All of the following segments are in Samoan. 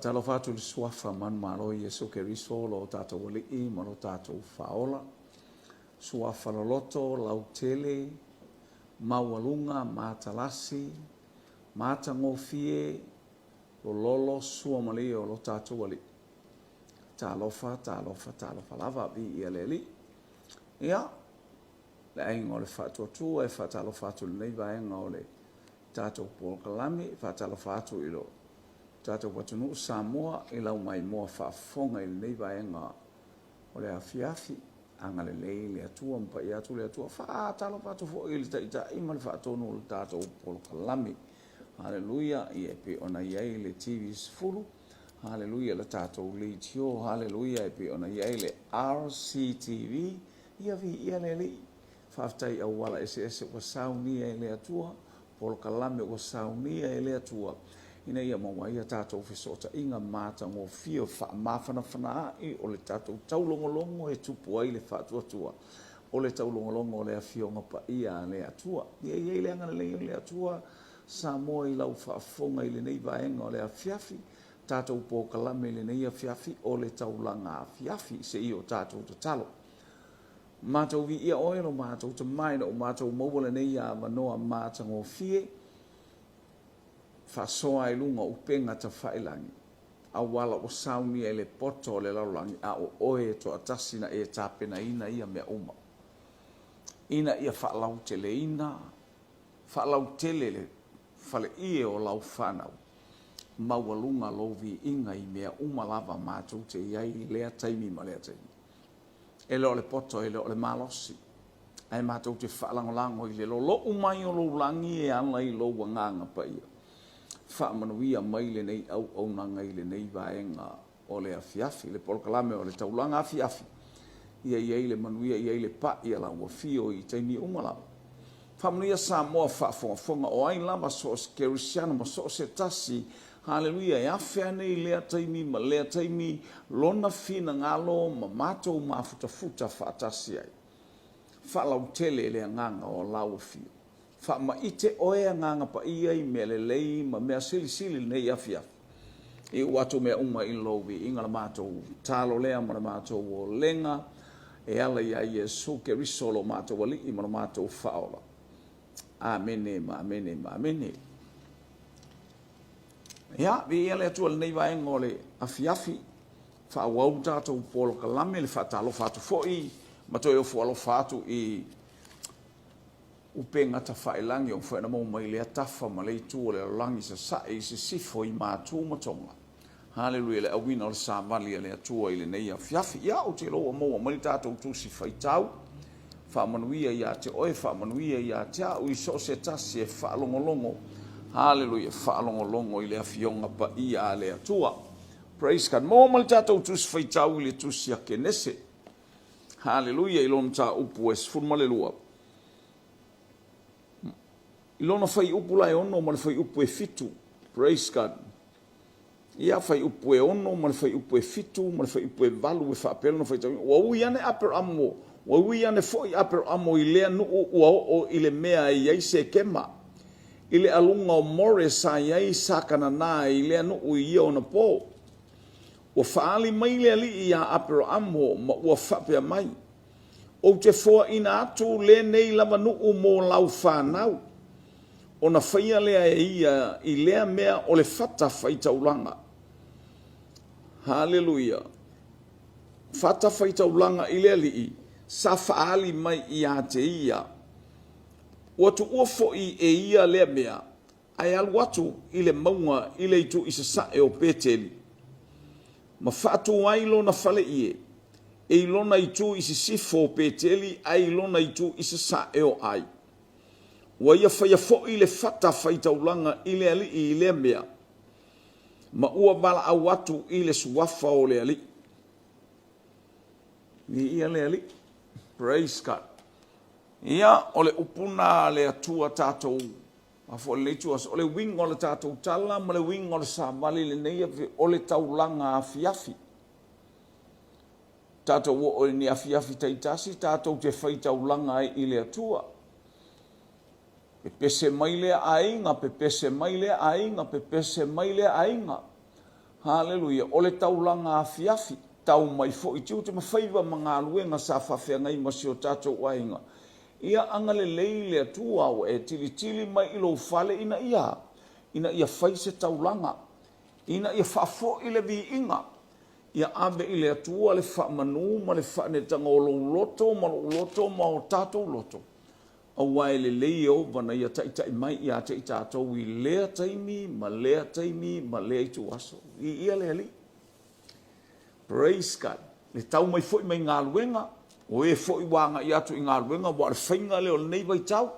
Faatalofa atu i le Suafa manumalo o Iesu Keriso lo tatou Alii ma lo tatou Faaola. Suafa loloto, lautele, maualuga, matalasi, matagofie, lololo, suamalie o lo tatou Alii. Talofa, talofa, talofa lava, viia le Alii. Ia, le aiga o le Faatuatua e faatalofa atu i lenei vaega o le tatou polokalame, e faatalofa atu i lo tatou atunuu Samoa i lau maimoa faafofoga i lenei vaega o le afiafi. Agalelei le Atua ma paia atu le Atua. Faatalofa atu foi i le Taitai ma le Faatonu o le tatou polokalame. Haleluia, ia e pei ona i ai le TV 10, haleluia le tatou leitio, haleluia e pei ona i ai le RCTV, ia viia le Alii. Faafetai i auala eseese ua saunia e le Atua, polokalame ua saunia e le Atua, ina ia maua ai a tatou fesootaiga matagofie faamafanafana ai o le tatou taulogologo e tupu ai le faatuatua o le taulogologo o le Afioga Paia a le Atua. Ia i ai le agalelei o le Atua Samoa i lau faafofoga i lenei vaega o le afiafi, tatou polokalame i lenei afiafi o le taulaga afiafi seia o tatou tatalo. Matou viia oe lo matou Tama ina ua matou maua lenei avanoa matagofie, faasoa ai luga o upega tafailagi, auala ua saunia i le poto o le lalolagi, a o oe e toatasi na e tapenaina ia mea uma, ina ia faalauteleina, faalautele le faleie o lau fanau, maualuga lou viiga i mea uma lava matou te i ai i lea taimi ma lea taimi. E le o le poto, e le o le malosi, ae matou te faalagolago i le lolou mai o lou lagi e ala i lou Agaga Paia. Faamanuia mai lenei auaunaga i lenei vaega o le afiafi, le polokalame o le taulaga afiafi, ia i ai le manuia, ia i ai le pai a lau afio i taimi uma lava. Faamanuia Samoa faafogafoga, o ai lava so o se kerisiano ma so o se tasi, haleluia, e afe ane i lea taimi ma lea taimi lona finagalo ma matou mafutafuta faatasi ai. Faalautele le agaga o lau afio. Faamaite oe Agaga Paia i mea lelei ma mea silisili lenei afiafi. Iu atu mea uma i lou viiga le matou talo lea ma le matou olega e ala iā Iesu Keriso lo matou Alii ma lo matou Faaola. Amene ma amene ma amene. Ia, viia le Atua i lenei vaega o le afiafi. Faaauau le tatou polokalame le faatalofa atu foi ma toe ofo alofa atu i upega tafailagi o mafai ona maua mai lea tafa ma lea itu o le lalolagi i sasae, i sisifo, i matu ma toga. Haleluia, le auina o le savali a le Atua i lenei afiafi. Ia, ou te iloa ua maua mai le tatou tusi faitau. Faamanuia ia te oe, faamanuia ia te au i so o se tasi e faalogologo. Haleluia, faalogologo i le Afioga Paia a le Atua. Praise God. Maua mai le tatou tusi faitau i le tusi a Kenese. Haleluia, i lona mataupu e 12. I lona fuaiupu la e 6 ma le fuaiupu e 7. Praise God. Ia, fuaiupu e 6 ma le fuaiupu e 7 ma le fuaiupu e 8 e faapea lona faitauina. Ua ui ane Aperamo, ua ui ane foi Aperamo i lea nuu ua oo i le mea e i ai Sekema, i le aluga o More sa i ai sa Kanana i lea nuu i ia ona po. Ua faaali mai le Alii iā Aperamo ma ua faapea mai, Ou te foaina atu lenei lava nuu mo lau fanau. Ona faia lea e ia i lea mea o le fata faitaulaga. Haleluia! Fata faitaulaga i le Alii sa faaali mai iā te ia. Ua tuua foi e ia lea mea, ae alu atu i le mauga i le itu i sasae o Peteli, ma faatu ai lona faleie, e i lona itu i sisifo o Peteli ae i lona itu i sasae o Ai. Ua ia faia foi le fata faitaulaga i le Alii i lea mea, ma ua valaau atu i le suafa o le Alii. Viia le Alii. Praise God. Ia, o le upu na a le Atua tatou A foi lenei ituaso, o le uiga o le tatou tala ma le uiga o le savali i lenei afiafi, o le taulaga afiafi. Tatou oo i ni afiafi taitasi, tatou te faitaulaga ai i le Atua. Pepese mai lea aiga, pepese mai lea aiga, pepese mai lea aiga. Haleluia! O le taulaga afiafi, tau mai foi tiute ma faiva ma galuega sa faafeagai ma si o tatou aiga. Ia agalelei le Atua ua e tilitili mai i lou fale ina ia, ina ia fai se taulaga, ina ia faafoi le viiga. Ia ave i le Atua le faamanu ma le faanetaga o lou loto ma lou loto ma o tatou loto, aua e lelei Ieova na ia taitai mai ia te i tatou i lea taimi ma lea taimi ma lea ituaso. Viia le Alii. Praise God. Le tau mai foi mai galuega, o e foi ua agai atu i galuega, ua o le faiga lea o lenei vaitau.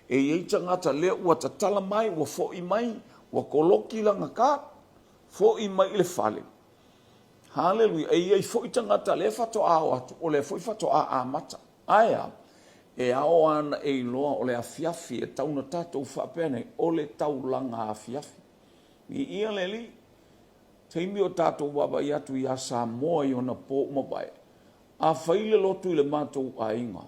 E i ai tagata lea ua tatala mai, ua foi mai, ua koloki lana card, foi mai i le fale. Haleluia. E i ai foi tagata lea faatoa o atu, o lea foi faatoa amata. Ae a? E ao lava ona e iloa o le afiafi e tau ona tatou faapea nei, o le taulaga afiafi. Viia le Alii. Taimi o tatou vaavaai atu ia Samoa i ona po ua mavae, a fai le lotu i le matou aiga,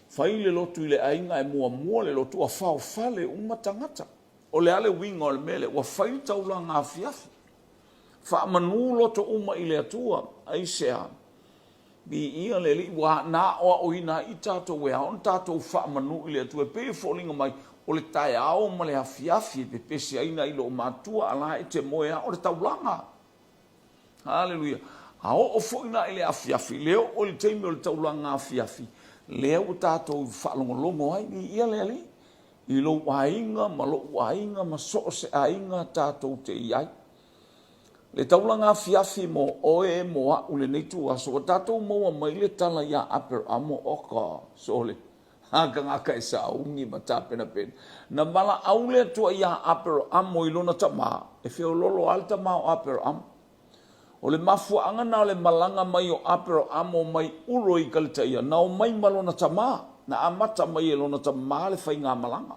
fai le lotu i le aiga ae muamua le lotu, ua faofale uma tagata. O le a le uiga o le mea lea? Ua fai le taulaga afiafi. Faamanu loto uma i le Atua. Aisea? Viia le Alii, ua na aoaoina ai i tatou e ao ona tatou faamanu i le Atua. E pei e foliga mai o le taeao ma le afiafi e pepesi ai nai loomatua a la e te moe a o le taulaga. Haleluia. A oo foi la i le afiafi, le oo i le taimi o le taulaga afiafi, lea ua tatou faalogologo ai, viia le Alii, i lou aiga ma lou aiga ma so o se aiga tatou te i ai. Le taulaga afiafi mo oe mo a'u lenei ituaso, ua tatou maua mai le tala iā Aperamo, oka, sole, a tagata e sauni ma tapenapena. Na valaau le Atua iā Aperamo i lona tama, e feololo a le tama o Aperamo. O le mafuaaga na o le malaga mai o Aperamo mai Uro i Kaletaia, na omai ma lona tama, na amata mai e lona tama le faigamalaga.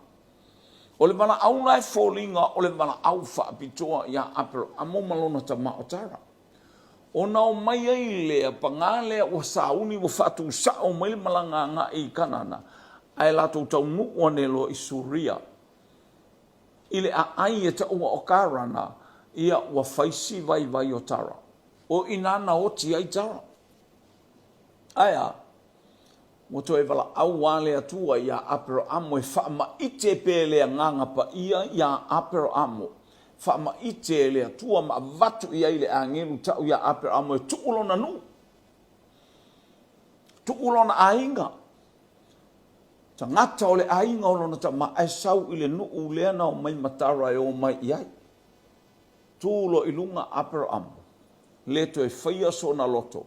O le valaau la e foliga o le valaau faapitoa iā Aperamo ma lona tama o Tara. Ona omai ai lea, pagā lea ua sauni ua faatusao mai le malaga agai i Kanana, ae latou taunuu ane loa i Suria. I le aai e taua o Karana, ia ua fai si vaivai o Tara. O i nā na oti ai Tara. Ae a? Ua toe valaau lava le Atua iā Aperamo e faamaite pea le Agaga Paia iā Aperamo. Faamaite e le Atua ma avatu i ai le agelu tau iā Aperamo e tuu lona nuu, tuu lona aiga, tagata o le aiga o lona tama, ae sau i le nuu lea na omai ma Tara e omai i ai. Tu loa i luga Aperamo, le toe faia sona loto,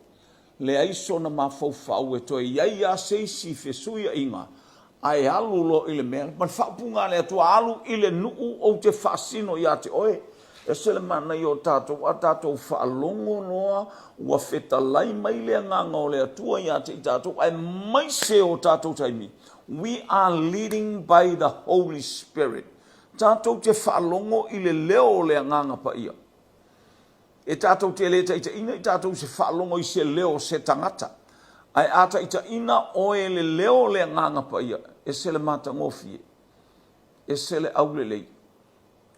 leai sona mafaufau e toe i ai lava se isi fesuiaiga, ae alu loa i le mea, ma le faaupuga a le Atua, Alu i le nuu ou te faasino ia te oe. Ese le manaia o tatou, a tatou faalogo loa ua fetalai mai le Agaga o le Atua ia te i tatou, aemaise o tatou taimi, we are leading by the Holy Spirit. Tatou te faalogo i le leo o le Agaga Paia. E tatou te le taitaiina i tatou i se faalogo i se leo o se tagata, ae a taitaiina oe e le leo o le Agaga Paia, ese le matagofie, ese le aulelei,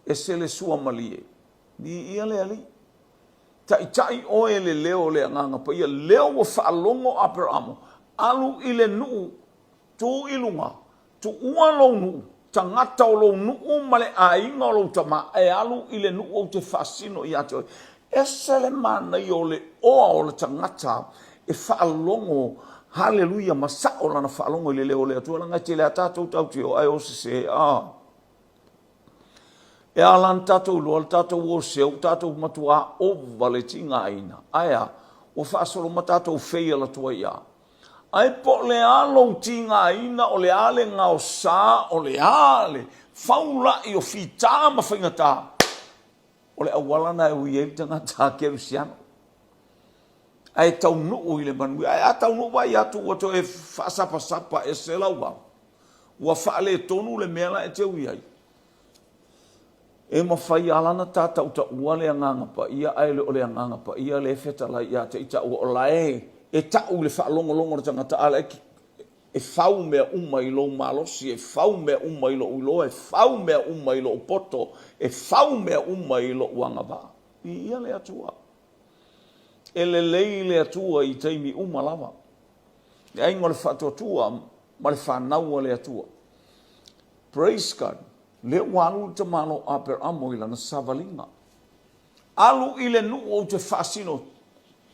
ese le suamalie. Viia le Alii. Taitai oe e le leo o le Agaga Paia, leo ua faalogo Aperamo, alu i le nuu, tu i luga, Tuua lou nuu, tagata o lou nuu ma le aiga o lou tama, ae alu i le nuu ou te faasino ia te oe. Ese le manaia o le oa o le tagata e faalogo, haleluia, ma sao lana faalogo i le leo o le Atua, leaga e tele a tatou tatou te o ae o sese, a. E ala ona tatou iloa le tatou o sese, ua tatou matuā ova le tigaina. Ae a? Ua faasolo ma tatou fail atu ai a. Ae po o le a lou tigaina, o le a le gaosa, o le a le faula'i o fita ma faigata, o le auala lena e ui ai le tagata kerisiano. Ae taunuu i le manuia. Ae a taunuu vaai atu ua toe faasapasapa ese lau vao, ua faaletonu le mea la e te ui ai. E mafai lava la ona ta tautaua le Agaga Paia, ae le o le Agaga Paia lea e fetalai ia te i taua, o la e e tau i le faalogologo o le tagata, a la e e fau mea uma i lou malosi, e fau mea uma i lou iloa, e fau mea uma i lou poto, e fau mea uma i lou agavaa. Viia le Atua. E lelei le Atua i taimi uma lava. Le aiga o le faatuatua ma le fanau a le Atua. Praise God. Lea ua alu le tamaloa o Aperamo i lana savaliga. Alu i le nuu ou te faasino.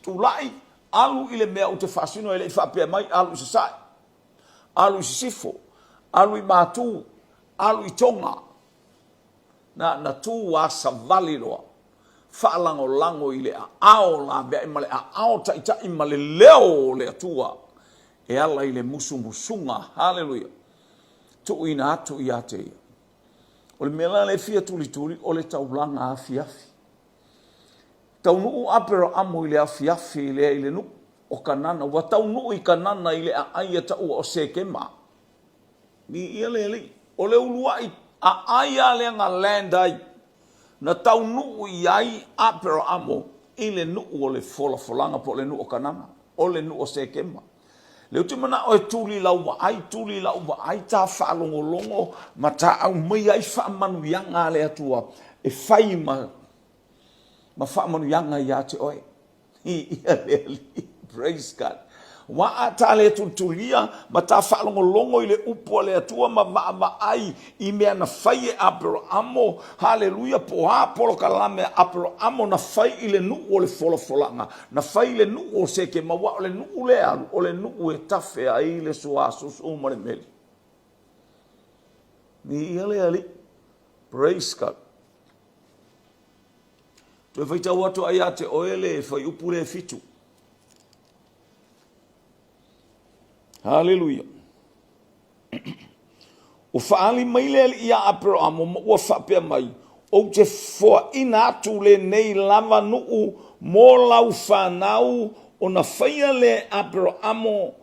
Tulai, alu i le mea ou te faasino e le i faapea mai, alu i sasae, alu i sisifo, alu i matu, alu i Toga. Na na tu a savali loa, faalagolago i le aao laveai ma le aao taitai ma le leo o le Atua e ala i le musumusuga, haleluia, tuuina atu ia te ia. O le mea la lea e fia tulituli, o le taulaga afiafi. Taunuu Aperaamo i le afiafi lea i le nuu o Kanana, ua taunuu i Kanana i le aai e taua o Sekema. Viia le Alii. O le uluai aai lava lea na land ai, na taunuu i ai Aperaamo i le nuu o le folafolaga po o le nuu o Kanana, o le nuu o Sekema. Lea ou te manao e tuli lau vaai, tuli lau vaai, ta faalogologo ma ta aumaia ai faamanuiaga a le Atua e fai ma, ma faamanuiaga ia te oe. Viia le Alii. Praise God. Aua a ta le tulitulia ma ta faalogologo i le upu a le Atua ma vaavaai i mea na fai e Aperaamo, haleluia, po o a polokalame a Aperaamo na fai i le nuu o le folafolaga, na fai i le nuu o Sekema, aua o le nuu lea e alu, o le nuu e tafe ai le suasusu ma le meli. Viia le Alii. Praise God. Toe faitau atu ai ia te oe le fuaiupu lea e fitu. Haleluia. Ua faaali mai le Alii iā Aperaamo ma ua faapea mai, Ou te foaina atu lenei lava nuu mo lau fanau ona faia lea e Aperaamo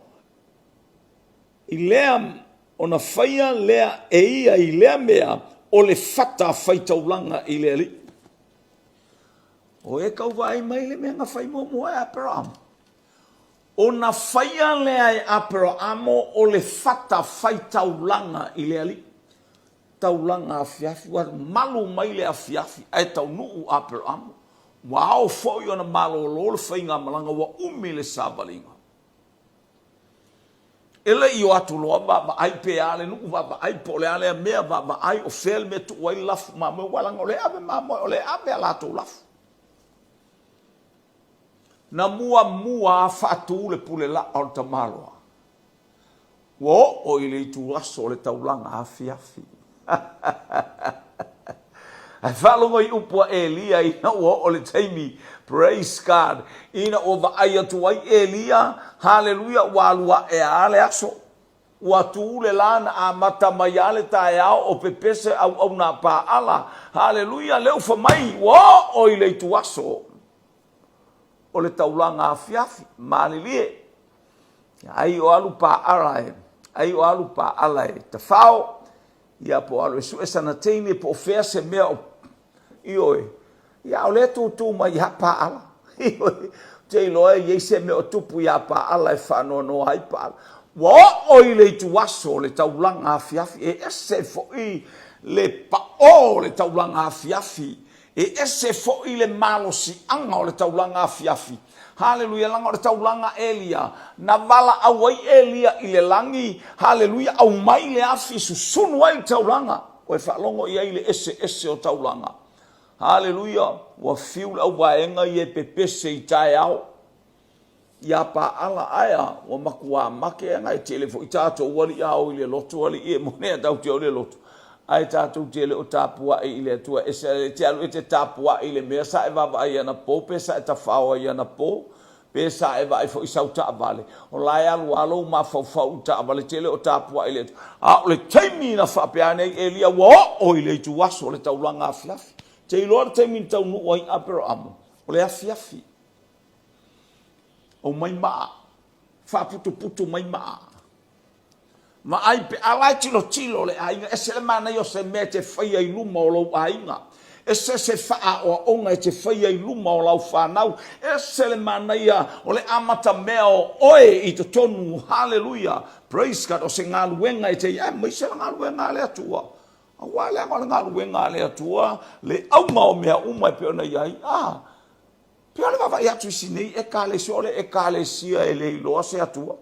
i lea ona faia lea e ia i lea mea o le fata faitaulaga i le Alii. O e tau vaai mai le mea na fai muamua e Aperaamo. Ona faia lea e Aperaamo o le fata faitaulaga i le Alii. Taulaga afiafi, ua malu mai le afiafi ae taunuu Aperaamo. Ua ao foi ona malolo le faigamalaga, ua umi le savaliga. E le i o atu loa vaavaai pe a le nuu, vaavaai po o le a lea mea, vaavaai o fea le mea e tuu ai le lafu mamoe, aua leaga o lea e ave mamoe, o lea e ave a latou lafu. Na muamua lava faatu le pule laa o le tamaloa. Ua oo i le ituaso o le taulaga afiafi. Ae faalogo i upu a Elia ina ua oo le taimi, praise God, ina ua vaai atu ai Elia, haleluia, ua alu ae lava le aso. Ua tu le lā na amata mai lava le taeao o pepese auauna a Paala, haleluia, lea ua fai mai, ua oo i le ituaso o le taulaga afiafi, malilie. Ai o alu Paala e, ai o alu Paala e tafao, ia po o alu e sue sana teine po o fea se mea o, ioe, ia o lea e tūtū mai ia Paala. Ioe, ou te iloa e i ai se mea o tupu iā Paala e faanoanoa ai Paala. Ua oo i le ituaso o le taulaga afiafi, e ese foi le paʻō o le taulaga afiafi E ese foi le malosiaga o le taulaga afiafi. Haleluia, leaga o le taulaga Elia, na valaau ai Elia i le lagi, haleluia, aumai le afi susunu ai le taulaga. Ua e faalogo i ai i le eseese o taulaga. Haleluia, ua fiu le auvaega ia e pepese i taeao. Iā Paala, ae a, ua makuā make ana, e tele foi tatou alii a o i le lotu alii e moni a tatou te o i le lotu, ae tatou te le o tapuai i le Atua, e e te alu e te tapuai i le mea sa e vaavaai anapo pe sa e tafao ai anapo, pe sa e vaai foi i sau taavale, o la e alu lava lou mafaufau i taavale, e te le o tapuai i le Atua. A o le taimi na faapea ane ai Elia, ua oo i le ituaso o le taulaga afiafi. Te iloa le taimi na taunuu ai Aperaamo, o le afiafi. Aumai maa, faaputuputu mai maa. Vaai pe a la e tilotilo le aiga, ese le manaia o se mea e te faia i luma o lou aiga. Ese se faaoaoga e te faia i luma o lau fanau. Ese le manaia o le amatamea o oe i totonu, haleluia, praise God, o se galuega e te i ai, aemaise le galuega a le Atua. Aua leaga o le galuega a le Atua le auga o mea uma e pei ona i ai. A, pei o le vaavaai atu i si nei Ekalesia, o le Ekalesia e le iloa se Atua.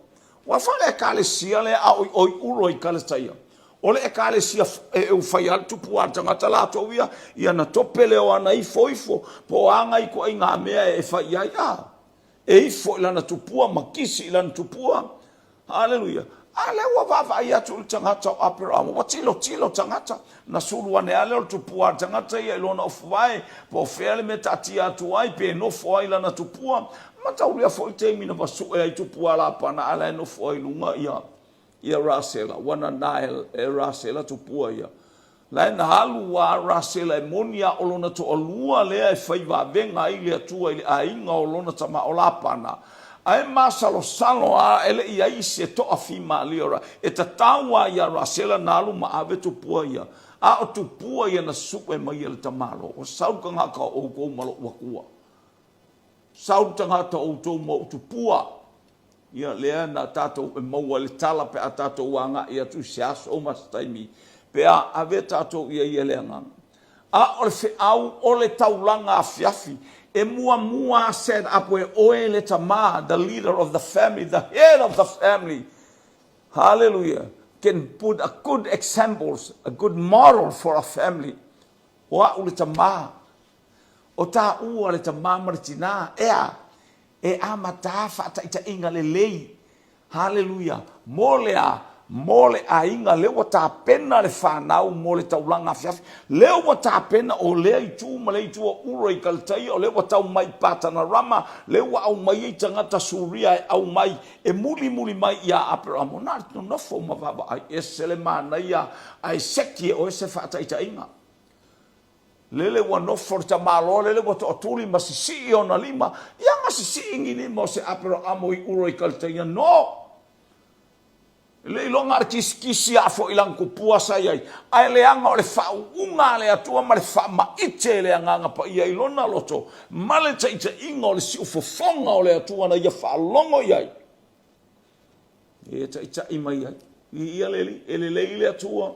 Ua fa le Ekalesia lea a o i Uro i Kalataia. O le Ekalesia e ufai lava le tupu a le tagata latou ia, ia na tope lea o ana ifo ifo, po o a nai ituaiga mea e fai i ai. A, e ifo i lana tupua ma kisi i lana tupua. Haleluia! A lea ua vaavaai atu i le tagata o Aperahama, ua tilotilo tagata, na sulu ane lava lea o le tupua a le tagata ia i lona ofuvae, po o fea le mea taatia atu ai, pe nofo ai i lana tupua. Mataulia foi le taimi na vasue ai tupua a Lapana, a o la e nofo ai i luga ia, ia Rasela, ua nana e Rasela tupua ia. La e na alu a Rasela e moni a o lona toalua lea e fai vavega ai le Atua i le aiga o lona tama o Lapana, ae masalosalo a e le i ai se toafimalie o E tatau a ia Rasela na alu ma ave tupua ia, a o tupua ia na sue mai e le tamaloa. Ua sau le tagata o outou ma lou Atua. Sau le tagata o outou ma ou tupua. Ia, lea na tatou e maua ai le tala pe a tatou agai atu i se aso ma se taimi, pe a ave tatou i ai e le Agaga. A o le feau o le taulaga afiafi, e muamua set up e oe le tama, the leader of the family, the head of the family, hallelujah, can put a good examples, a good model for a family. O au le tama, o tāua le tama ma le tinā, ea, E amata faataitaiga lelei, haleluia, mo le a? Mo le aiga, lea ua tapena le fanau mo le taulaga afiafi, lea ua tapena o lea itu ma lea itu o Ura i Kalataia, o lea ua tau mai i Patanarama, lea ua aumai ai tagata Suria e aumai e mulimuli mai ia Aperamo, na o le nonofo ma vaavaai, ese le manaia ae seki e oe se faataitaiga. Lele ua nofo le tamaloa, lele ua toatuli ma sisii ona lima. Ia na sisii ni lima o se Aperaamo i Ura i Kalitaia? No! E le iloa na o le kisikisi a foi lana tupua sa i ai, ae leaga o le faauuga a le Atua ma le faamaite e le Agaga Paia i lona loto ma le taitaiga o le siufofoga o le Atua na ia faalogo i ai, e taitai mai ai. Viia le Alii, e lelei le Atua.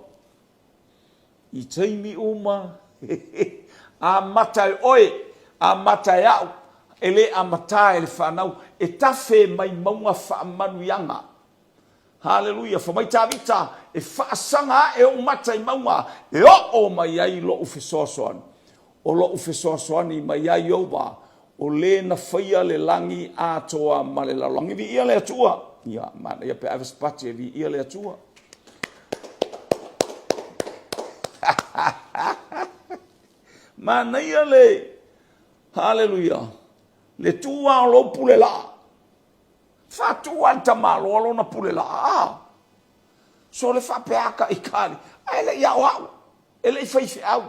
I taimi uma, amata e oe, amata e au, e le amata e le fanau, e tafe mai mauga faamanuiaga. Haleluia! Fai mai Tavita, e faasaga ae ou mata i mauga, e oo mai ai lou fesoasoani. O lou fesoasoani mai ia Ieova, o le na faia le lagi atoa ma le lalolagi. Viia le Atua! Ia, manaia pe ave se pati e viia le Atua. Manaia le, haleluia, le tu lava o lou pule laa. Faatu lava le tamaloa lona pule laa. Ah, so le faapea ka ikali, ae le i aoao, e le i faifeau.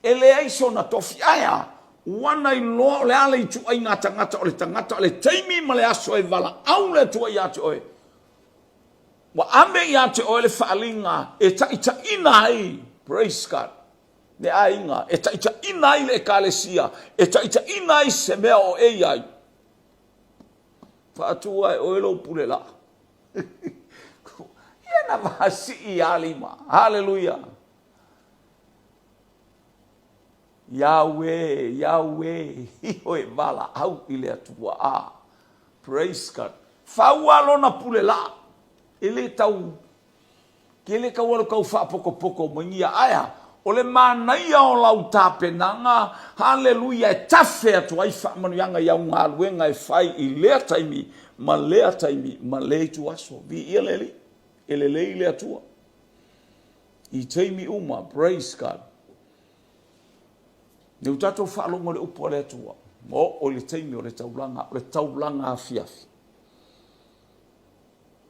E leai sona tofi. Ae a? Ua na iloa o le a le ituaiga tagata o le tagata o le taimi ma le aso e valaau le Atua ia te oe. Ua ave ia te oe le faaaliga e taitaiina ai, praise God, le aiga, e taitaiina ai le ekalesia, e taitaiina ai se mea o e i ai. Faatu e oe lou pule laa. Ia na vasii ia lima. Hallelujah. Iaue, Iaue, iho e valaau i le Atua. Ah, praise God. Fau a lona pule laa. E le tau, ke le tau alu tau faapokopoko mai ni ae a. O le manaia o lau tapenaga, haleluia, e tafe atu ai faamanuiaga i au galuega e fai i lea taimi ma lea taimi ma lea ituaso. Viia le Alii, e lelei le Atua. I taimi uma, praise God. Ne ua tatou faalogo i le upu a le Atua, ua oo i le taimi o le taulaga, o le taulaga afiafi.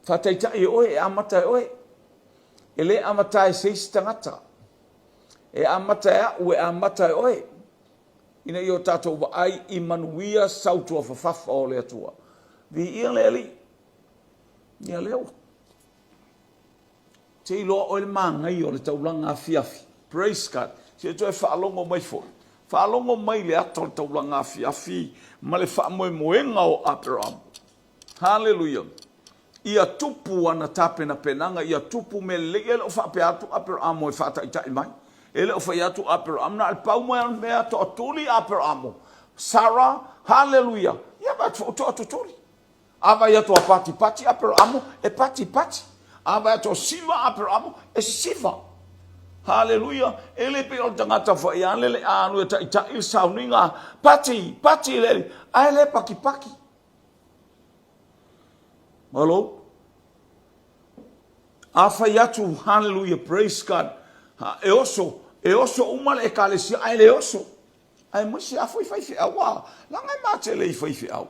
Faataitai e oe, e amata e oe. E le amata e se isi tagata. E amata e au, e amata e oe. Ina ia o tatou vaai i manuia sautuafafafa o le Atua. Viia le Alii. Ia lea ua Te iloa oe le manaia o le taulaga afiafi. Praise God. Se i toe faalogo mai foi. Faalogo mai le ata o le taulaga afiafi ma le faamoemoega o Aperamo. Haleluia. Ia tupu ana tapenapenaga, ia tupu mea lelei. E le o faapea atu Aperamo e faataitai mai. E le o fai atu Aperamo, na o le pau mai o le mea toatuli Aperamo. Sara, haleluia, ia vaai atu foi ua toatutuli. A vaai atu a patipati Aperamo, e patipati. A vaai atu o siva Aperamo, e sisiva. Haleluia! E le pei o le tagata foi a lele a alu e taitai le sauniga, pati, pati le, ae le pakipaki. Hello? A fai atu, hallelujah, praise God, e oso, e oso uma le ekalesia, ae le oso. Aemaise a foi faifeau, a, leaga e matele i faifeau.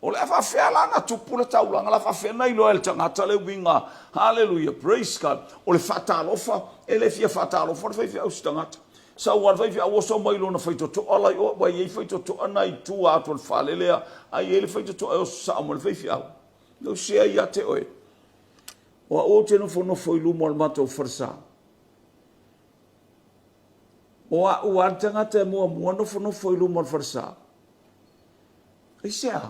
O le a faafefea la ona tupu le taulaga, o le a faafefea ona iloa e le tagata le uiga, hallelujah, praise God, o le faatalofa, e le fia faatalofa le faifeau i se tagata. Sau lava le faifeau oso mai lona faitotoa la i o, ua i ai faitotoa na i tua atu o le fale lea, a i ai le faitotoa e oso sao ma le faifeau. Lau sea ia te oe. O au ou te nofonofo i luma o le matou falesa. O au lava le tagata e muamua nofonofo i luma o le falesa. Aisea?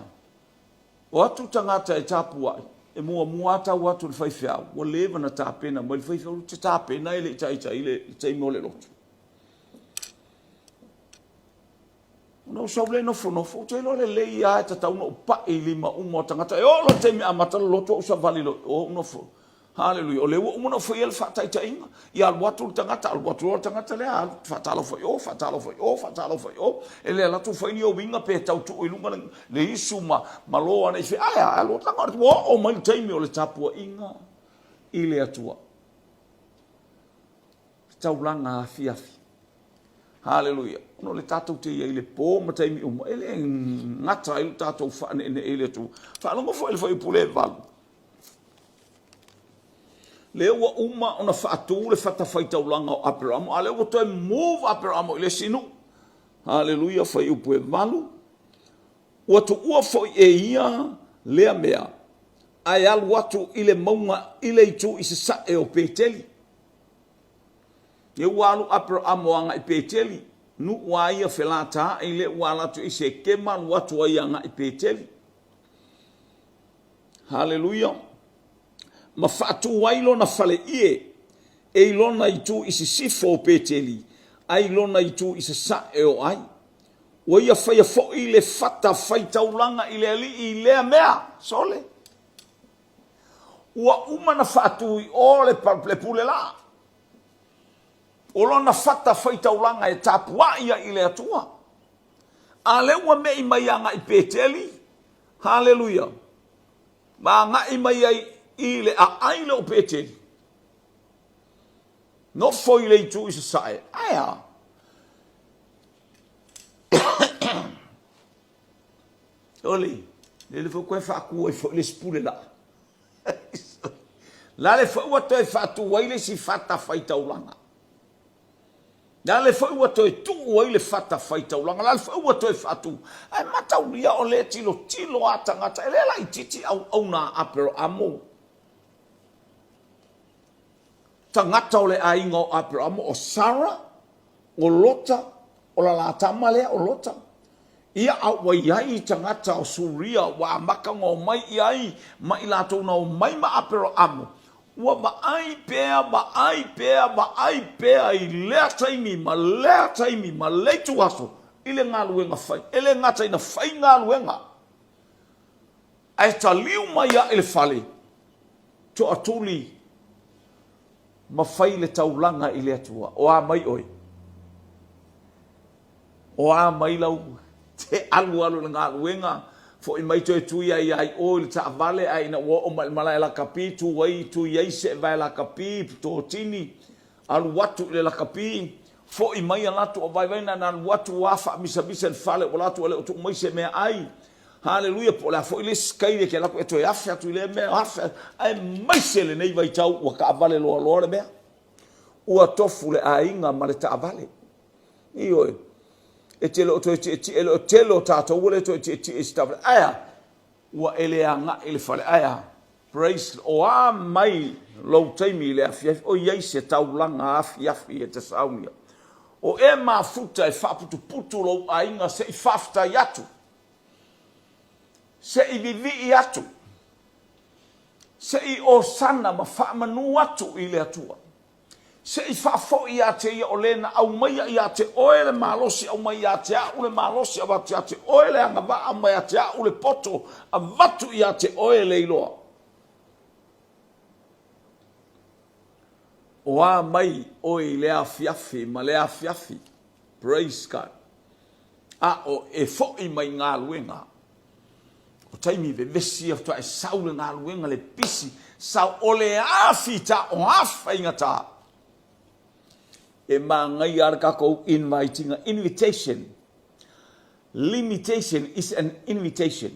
O atu tagata e tapuai, e muamua lava tau atu i le faifeau, ua leva ona tapena mai le faifeau, ou te tapena e le i taitai le taimi o le lotu. Ona ou sau lea nofonofo, ou te iloa lelei lava e tatau ona ou pai i lima uma o tagata. E oo loa i le taimi e amata le lotu ou savali loa i o ou nofo. Haleluia. O lea ua uma ona ou faia le faataitaiga. Ia alu atu le tagata, alu atu loa le tagata lea, alu faatalofa i o, faatalofa i o, faatalofa i o. E le alu atu fai ni ou uiga pe tau tuu i luga le, le isu ma, ma lo ana i fea. Ae a, alu atu, leaga ua oo mai le taimi o le tapuaiga i le Atua. Taulaga afiafi. Haleluia. Ona o le tatou te i ai i le po ma taimi uma, e le gata ai lo tatou faaneenee i le Atua. Faalogo foi i le fuaiupu lea e 8. Lea ua uma ona faatu le fatafaitaulaga o Aperamo, a lea ua toe move Aperamo i le isi nuu. Haleluia, fuaiupu e 8. Ua tuua foi e ia lea mea, ae alu atu i le mauga i le itu i sasae o Peteli. Lea ua alu Aperamo agai i Peteli, nuu a ia felataai lea ua alu atu i Sekema alu atu ai agai i Peteli. Haleluia! Ma faatu ai lona faleie e i lona itu i sisifo o Peteli, a i lona itu i sasae o Ai. Ua ia faia foi le fata faitaulaga i le Alii i lea mea. Sole! Ua uma na faatu i o le, le pule laa. O lona fata faitaulaga e tapuai ai i le Atua. A lea ua me'i mai agai Peteli, Haleluia! Ma agai mai ai i le aai lea o Peteli. Nofo i le itu i sasae. Ae a? Oli, lele foi toe faatu ai foi le isi pule laa. Lale foi ua toe faatu ai le isi fata faitaulaga. Lale foi ua toe tuu ai le fata faitaulaga, lale foi ua toe faatu. Ae mataulia o lea tilotilo a tagata, e le laitiiti auauna a Aperamo. Tagata o le aiga o Aperamo, o Sara, o Lota, o la la tama lea o Lota. Ia, a ua i ai tagata o Suria ua amata ona omai i ai ma i latou na omai ma Aperamo, ua vaai pea, vaai pea, vaai pea i lea taimi ma lea taimi ma le ituaso i le galuega fai. E le gata ina fai galuega, ae taliu mai lava i le fale, toatuli ma fai le taulaga i le Atua. O a mai oe? O a mai lau te alualu i le galuega, foi mai toe tui ai ia i o i le taavale, ae ina ua oo mai i le malae lakapi, tu ai, tui ai seevae lakapi, totini, alu atu i le lakapi, foi mai alu atu o vaivai na na alu atu ua faamisamisa i le fale, ua alu atu ua le o tuu mai se meaai. Haleluia, po o le a foi le isi kaili e te alu atu e toe afe atu i lea mea, afe, aemaise lenei vaitau ua taavale loaloa le mea. Ua tofu le aiga ma le taavale. Ioe. E te le o toe tietie, e le o tele o tatou ua le toe tietie i se taavale. Ae a? Ua e le agai i le fale. Ae a? Praise, o a mai lou taimi i le afiafi, o i ai se taulaga afiafi e te saunia. O e mafuta e faaputuputu lou aiga se i faafetai atu, se i vivii atu. Se i osana ma faamanu atu i le Atua. Se i faafoi ia te Ia o le na aumaia ia te oe le malosi, aumai ia te a'u le malosi, avatu ia te oe le agavaa, aumai ia te a'u le poto, avatu ia te oe le iloa. O a mai oe i lea afiafi ma lea afiafi? Praise God. A o e foi mai galuega. O taimi vevesi ia faatoa e sau le galuega le pisi sau o le a fita o a faigata. E manaia le tatou invitinga, invitation. Limitation is an invitation.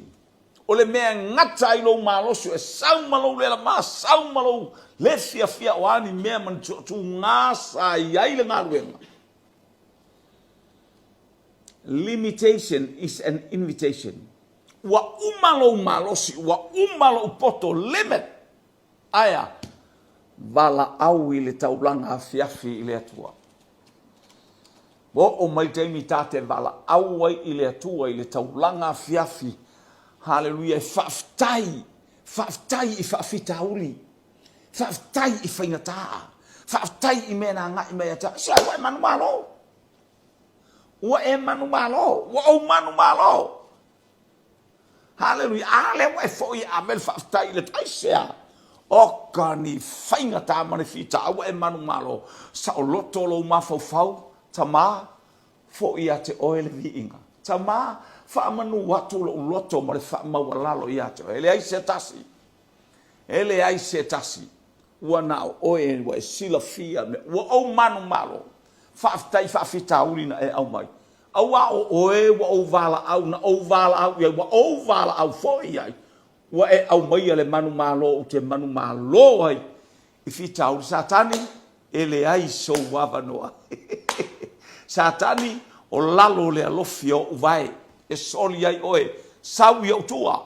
O le mea e gata ai lou malosi e sau ma lou lelama, sau ma lou le fiafia o a ni mea ma ni tuutuuga sa i ai le galuega. Limitation is an invitation. Ua uma lou malosi, ua uma lou poto, limit. Aea, valaau i le taulaga afiafi i le Atua. Ua oo mai le taimi ta te valaau ai i le Atua i le taulaga afiafi. Haleluia, e faafetai, faafetai i faafitauli, faafetai i faigata, faafetai i mea na agai mai ia te au. Se ua e manumalo. Ua e manumalo, ua ou manumalo. Haleluia. A lea ua e foi e ave le faafetai i le aisea? Oka ni faigata ma ni fita ua e manumalo. Saoloto lou mafaufau, Tama, foi ia te oe le viiga. Tama, faamanu atu lou loto ma le faamaualalo ia te oe. E leai se tasi. E leai se tasi. Ua na o oe ua e silafia mea. Ua ou manumalo. Faafetai i faafitauli na e aumai. Auā o oe ua ou valaau, na ou valaau i ai, ua ou valaau foi i ai, ua e aumaia le manumalo ou te manumalo ai i fitauli. Satani, e leai sou avanoa. Satani, o lalo o le alofi o ou vae, e soli ai oe, sau i ou tua.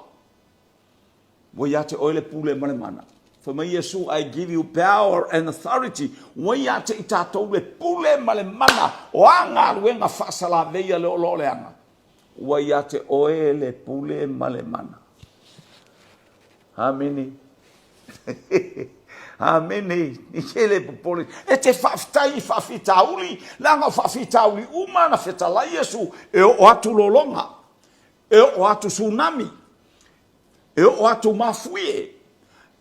Ua ia te oe le pule ma le mana. Fai mai Iesu, I give you power and authority. Ua ia te i tatou le pule ma le mana o a galuega faasalaveia le o leaga. Ua ia te oe le pule ma le mana. Amene. Amene. I te le popole. E te faafetai i faafitauli, leaga o faafitauli uma na fetalai Iesu e oo atu lologa. E oo atu tsunami, e oo atu mafuie,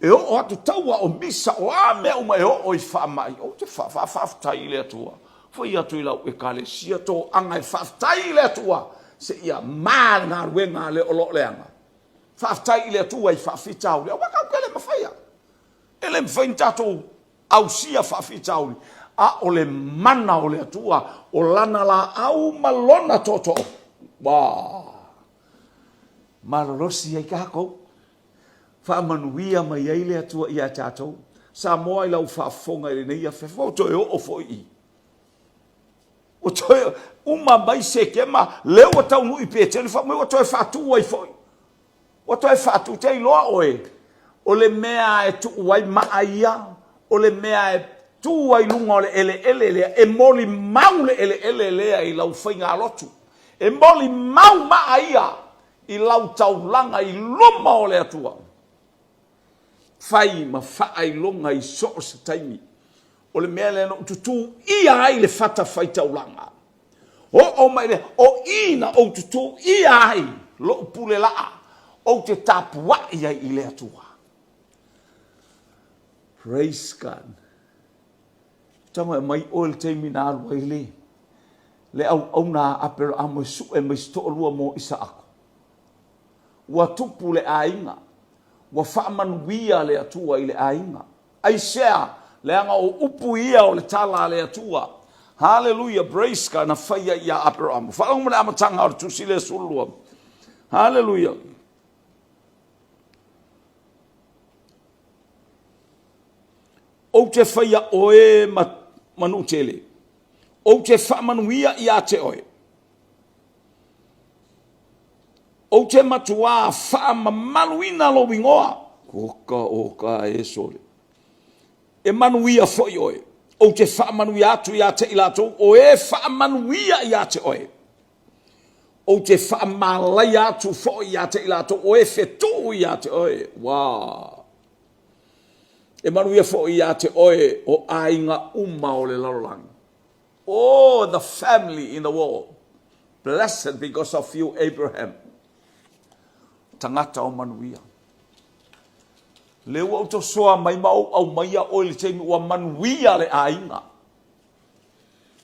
e oo atu taua o misa, o a mea uma e oo i faamai. Ou te faafetai i le Atua. Fai atu i lau ekalesia toaga e faafetai i le Atua seia ma le galuega a le o lo o leaga. Faafetai i le Atua i faafitauli. Aua tatou te le mafaia. E le mafai ona tatou ausia faafitauli, a o le mana o le Atua, o lana laau ma lona tootoo. Ua malolosi ai tatou. Faamanuia mai ai le Atua ia tatou. Samoa i lau faafofoga i lenei afiafi, ua toe oo foi i. Ua toe uma mai Sekema, lea ua taunuu i Peteli, fai mai ua toe faatu ai foi. Ua toe faatu, te iloa oe, o le mea e tuu ai maa ia, o le mea e tu ai luga o le eleele lea, e molimau le eleele lea i lau faigalotu. E molimau maa ia i lau taulaga i luma o le Atua. Fai ma faailoga i so o se taimi. O le mea lea na ou tutuia ai le fatafaitaulaga. Oo mai lea, o i na ou tutuia ai lou pule laa, ou te tapuai ai i le Atua. Praise God. Tago e aumai oe le taimi na alu ai le le auauna a Aperahama e sue mai se toalua mo Isaako. Ua tupu le aiga, ua faamanuia le Atua i le aiga. Aisea? Leaga o upu ia o le tala a le Atua. Haleluia, praise God, na faia ia Aperahama. Faalogo mai le amataga o le tusi lea 12. Haleluia. Ou te faia oe ma, ma nuu tele. Ou te faamanuia ia te oe. Ou te matuā faamamaluina lou igoa. Oka, oka e sole. E manuia foi oe. Ou te faamanuia atu ia te i latou o e faamanuia ia te oe. Ou te faamalaia atu foi ia te i latou o e fetuu ia te oe. Wow. E manuia foi ia te oe o aiga uma o le lalolagi. All the family in the world blessed because of you Abraham. Tagata o manuia. Lea ua ou tosoa mai ma ou aumaia oe i le taimi ua manuia le aiga.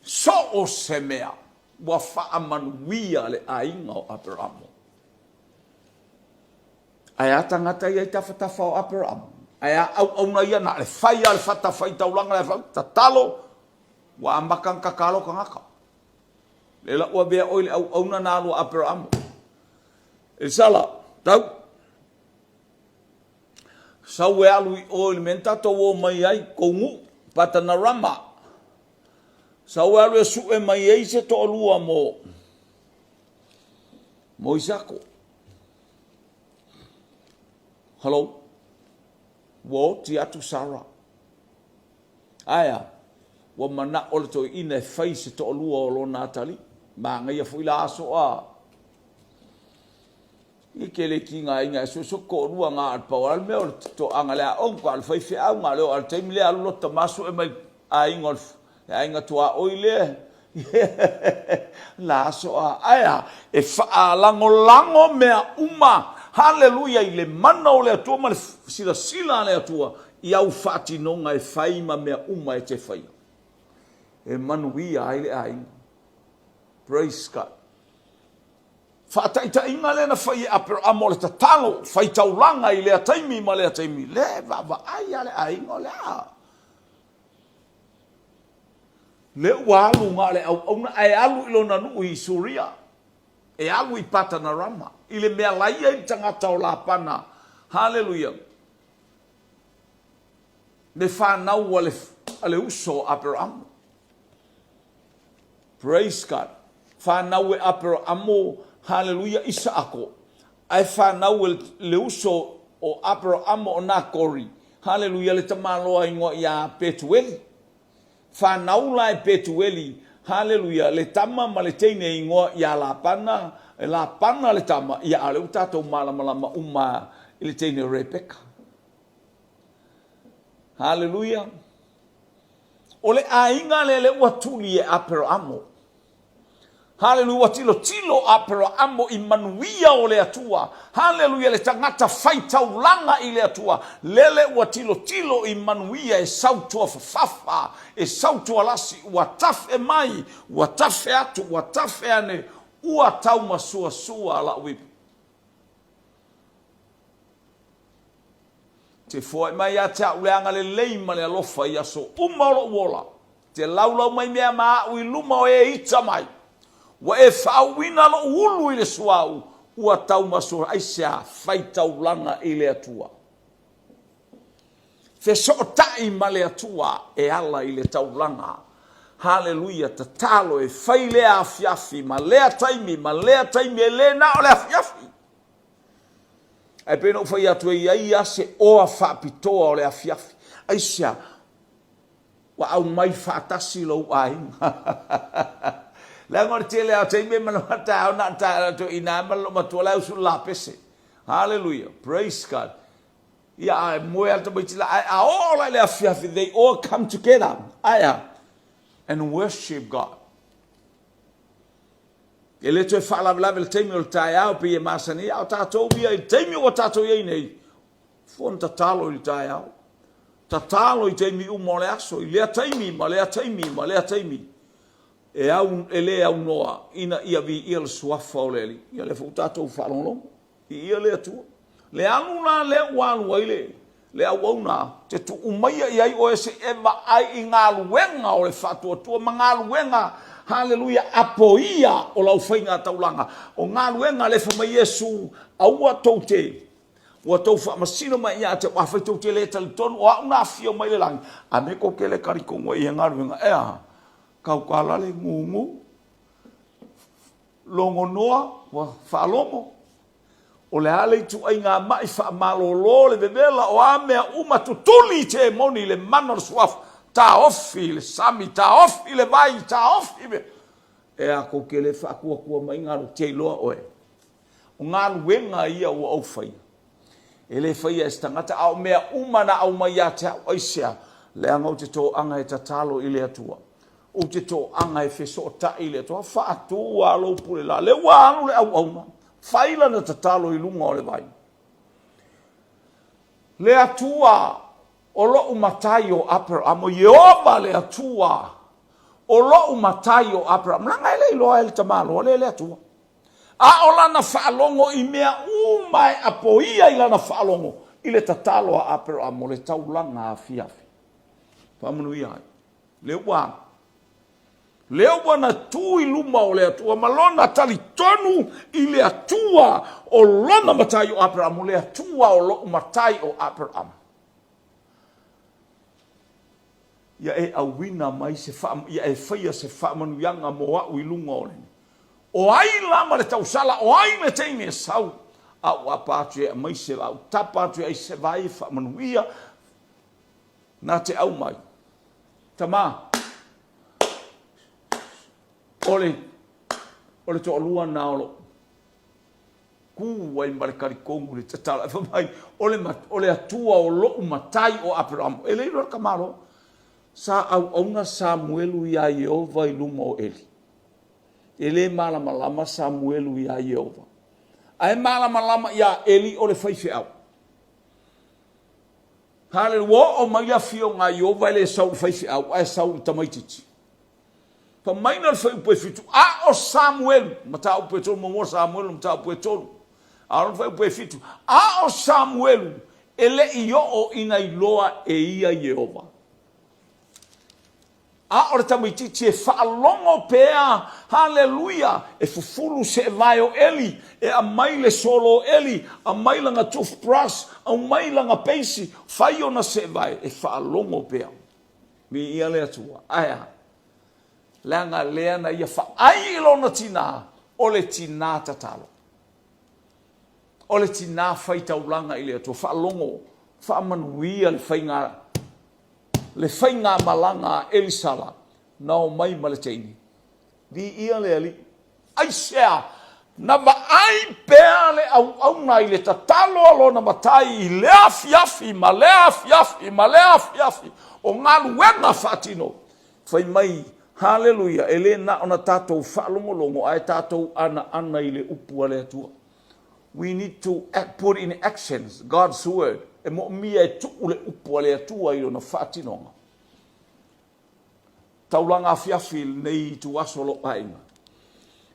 So o se mea ua faamanuia le aiga o Aperamo. Ae a tagata ia i tafatafa o Aperamo? Ae a auauna ia na o le fai lava o le fatafaitaulaga le fai, tatalo, ua amata ona tatalo tagata. Lea la ua avea oe i le auauna na alu a Aperamo. Elisala, tau. Sau e alu i o i le mea na tatou o mai ai, kou nuu, Patanarama. Sau e alu e sue mai ai se toalua mo, mo Isako. Hello? Ua oti atu Sara. Ae a? Ua manao le toeaina e fai se toalua o lona atalii. Manaia foi la aso a. I ke le tigaina e suesue toalua na o le pau lava le mea o le toaga le aoga, o le faifeau, na o le oo lava i le taimi lea alu lota tama sue mai aiga o le aiga tuaoi lea la aso a ae a e faalagolago mea uma haleluia i le mana o le Atua ma le silasila a le Atua i au faatinoga e fai ma mea uma e te faia e manuia ai le aiga. Praise God. Faataitaiga lea na fai e Aperamo o le tatalo faitaulaga i lea taimi ma lea taimi, lea e vaavaai lava le aiga o le a? Lea ua alu na o le auauna ae alu i lona nuu i Suria, e alu i Patanarama, i le mea la i ai le tagata o Lapana. Haleluia! Le fanau a le, a le uso o Aperamo. Praise God. Fanau e Aperaamo, haleluia, Isaako. Ae fanau e le uso o Aperaamo o Nakori, haleluia, le tamaloa ingoa ia Petueli. Fanau la e Petueli, haleluia, le tama ma le teine ingoa ia Lapana, e Lapana le tama, ia a o lea ua tatou malamalama uma i le teine o Rebeka. Haleluia. O le aiga lea lea ua tuli e Aperaamo. Haleluia, ua tilotilo Aperaamo i manuia o le Atua. Haleluia, le tagata faitaulaga i le Atua. Lele ua tilotilo i manuia e sau tuafafafa, e sau tualasi, ua tafe mai, ua tafe atu, ua tafe ane, ua taumasuasua la'u ipu. Te foai mai ia te a'u le agalelei ma le alofa i aso uma o lo'u ola, te laulau mai mea ma a'u i luma o e ita mai. Ua e faauuina lo'u ulu i le suauu, ua taumasoa, aisea, faitaulaga i le Atua. Fesootai ma le Atua e ala i le taulaga. Haleluia, tatalo e fai lea afiafi ma lea taimi ma lea taimi, e le na o le afiafi. Ae pei ona ou fai atu, e i ai lava se oa faapitoa o le afiafi. Aisea? Ua aumai faatasi lou aiga. Leaga o le tele lava o taimi e manawa taeao na o le taeao atu ina ma lou matua la e usu le lapese. Hallelujah. Praise God. Ia, a moe lava le tamaiti la, ae a oo la i le afiafi, they all come together. Ae a? And worship God. E le toe faalavelave le taimi o le taeao pei e masani ai, a o tatou ia i le taimi ua tatou i ai nei, fua na tatalo i le taeao. Tatalo i taimi uma o le aso, i lea taimi ma lea taimi ma lea taimi. E, au, e le aunoa ina ia viia le suafa o le Alii. Ia lea foi ua tatou faalogologo. Viia le Atua. Le alu la lea ua alu ai le, le auauna, te tuu maia i ai oe se i e vaai i galuega o le faatuatua ma galuega, haleluia, apoia o lau faiga taulaga. O galuega lea fai mai Iesu, aua tou te, ua tou faamasino mai ia te au, afai tou te le talitonu o au na afio mai le lagi, a mea kou te le talitonu ai i ia galuega, e a? Kaukala le gugu. Logonoa, ua faalogo, o le a le ituaiga ma'i faamalolo le vevela, o a mea uma, tutuli i temoni i le mana o le suafa, taofi i le sami, taofi i le vai, taofi i E a kou te le faatuatua mai galu, te iloa oe. O galuega ia ua ou faia. E le faia e se tagata, a o mea uma na aumai ia te au, aisea? Leaga ou te toaga e tatalo i le Atua. Ou te toaga e fesootai i le Atua. Faatu lava lou pule la. Lea ua alu le auauna, fai lana tatalo i luga o le vai. Le Atua o lou matai o Aperamo, Ieova le Atua o lou matai o Aperamo. Leaga e le iloa e le tamaloa lea le Atua. A o lana faalogo i mea uma e apoia i lana faalogo i le tatalo a Aperamo le taulaga afiafi. Faamanuia ai. Lea ua alu. Lea ua na tu i luma o le Atua ma lona talitonu i le Atua o lona matai o Aperamo, le Atua o lou matai o Aperamo. Ia e auina mai se faa, ia e faia se faamanuiaga mo au i luga o le. O ai la ma le tausala, o ai le teine e sau, a ou apa atu e aumai se, a ou tapa atu e ai se vai e faamanuia, na te aumai. Tama, o le, o le toalua na o lou ku ai ma le kalikonu le tatalo. Ae fai mai, o le, o le Atua o lou matai o Aperamo. E le iloa le tamaloa. Sa auauna Samuelu iā Ieova i luma o Eli. E le malamalama Samuelu iā Ieova. Ae malamalama iā Eli o le faifeau. Haleluia! Ua oo mai le afioga a Ieova e le sau i le faifeau, ae sau i le tamaitiiti. Fai mai na o le fuaiupu e fitu, a o Samuelu, mataupu e tolu, muamua Samuelu, mataupu e tolu, a o le fuaiupu e fitu, a o Samuelu e le i oo ina iloa e ia Ieova. A o le tamaitiiti e faalogo pea, haleluia, e fufulu seevae o Eli, e aumai le solo o Eli, aumai lana toothbrush, aumai lana peisi, fai ona seevae, e faalogo pea. Viia le Atua. Ae a? Leaga lea na ia faai i lona tinā, o le tinā tatalo. O le tinā fai taulaga i le Atua. Faalogo, faamanuia le faiga le faigamalaga a Elisala na omai ma le teine. Viia le Alii. Aisea? Na vaai pea le auauna i le tatalo a lona matai i lea afiafi ma lea afiafi ma lea afiafi o galuega faatino. Fai mai, Haleluia, e le na ona tatou faalogologo ae tatou anaana i le upu a le Atua. We need to put in actions God's word. E moomia e tuu le upu a le Atua i lona faatinoga. Taulaga afiafi i lenei ituaso lou aiga.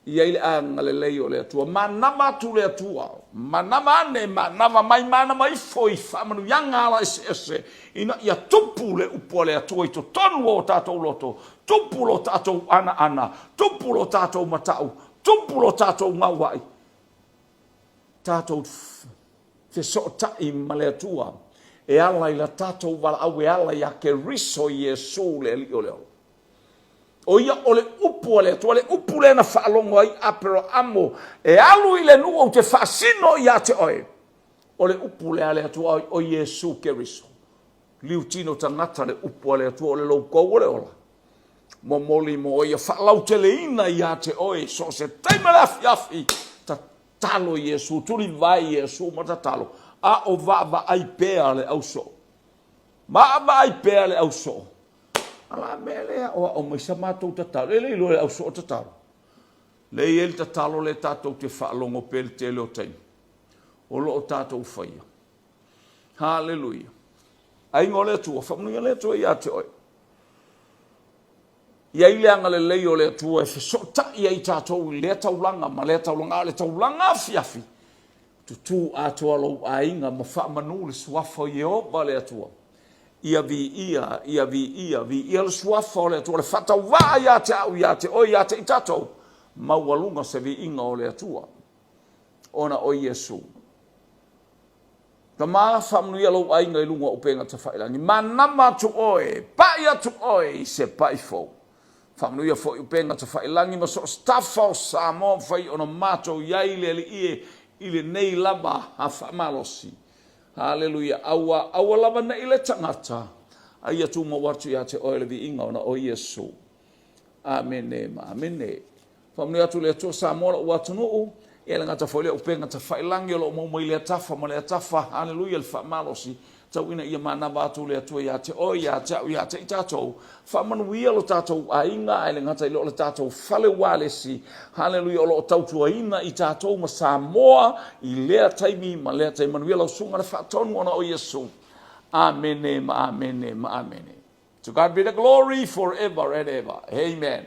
I ai le agalelei o le Atua. Manava atu le Atua. Manava ane, manava mai, manava ifo i faamanuiaga ala eseese ina ia tupu le upu a le Atua i totonu o o tatou loto, tupu lo tatou anaana, tupu lo tatou matau, tupu lo tatou gauai. Tatou fesootai ma le Atua e ala i la tatou valaau e ala iā Keriso Iesu le Alii o le ola. O ia o le upu a le Atua, le upu lea na faalogo ai Aperaamo e alu i le nuu ou te faasino ia te oe. O le upu lea a le Atua o Iesu Keriso. Liutino tagata le upu a le Atua o le loutou o le ola. Momoli mo ia faalauteleina ia te oe so o se taima le afiafi. Tatalo Iesu, tulivae Iesu ma tatalo, a o vaavaai pea le ausoo. Vaavaai pea le ausoo. A la mea lea aoao mai sa matou tatalo, e le iloa e le ausoo tatalo. Lea e i ai le tatalo lea tatou te faalogo pea i le tele o taimi o lo o tatou faia. Haleluia. Aiga o le Atua, faamanuia le Atua ia te oe. I ai le agalelei o le Atua e fesootai ai tatou i lea taulaga ma lea taulaga, a o le taulaga afiafi, tutū atoa lou aiga ma faamanu le suafa o Ieova le Atua. Ia viia, ia viia, viia le suafa o le Atua, le faatauvaa ia te au, ia te oe, ia te i tatou, maualuga se viiga o le Atua, ona o Iesu. Tama, faamanuia lou aiga i luga o upega tafailagi. Manama atu oe, pai atu oe i se pai fou. Faamanuia foi upega tafailagi ma so o se tafa o Samoa mafai ona matou i ai le Alii e i lenei lava a faamalosi. Haleluia. Aua, aua lava nei le tagata, a ia tumau atu ia te oe le viiga ona o Iesu. Amene ma amene. Faamanuia atu le Atua Samoa lou atunuu. E le gata foi lea o upega tafailagi o lo o maua mai lea tafa ma lea tafa. Haleluia le faamalosi. Tau ina ia manava atu le Atua ia te oe, ia te au, ia te i tatou. Faamanuia lo tatou aiga, ae le gata i lea o le tatou fale ualesi. Haleluia o lo o tautuaina i tatou ma Samoa i lea taimi ma lea taimi. Manuia lau susuga le faatonu ona o Iesu. Amene ma amene ma amene. To God be the glory forever and ever. Amen.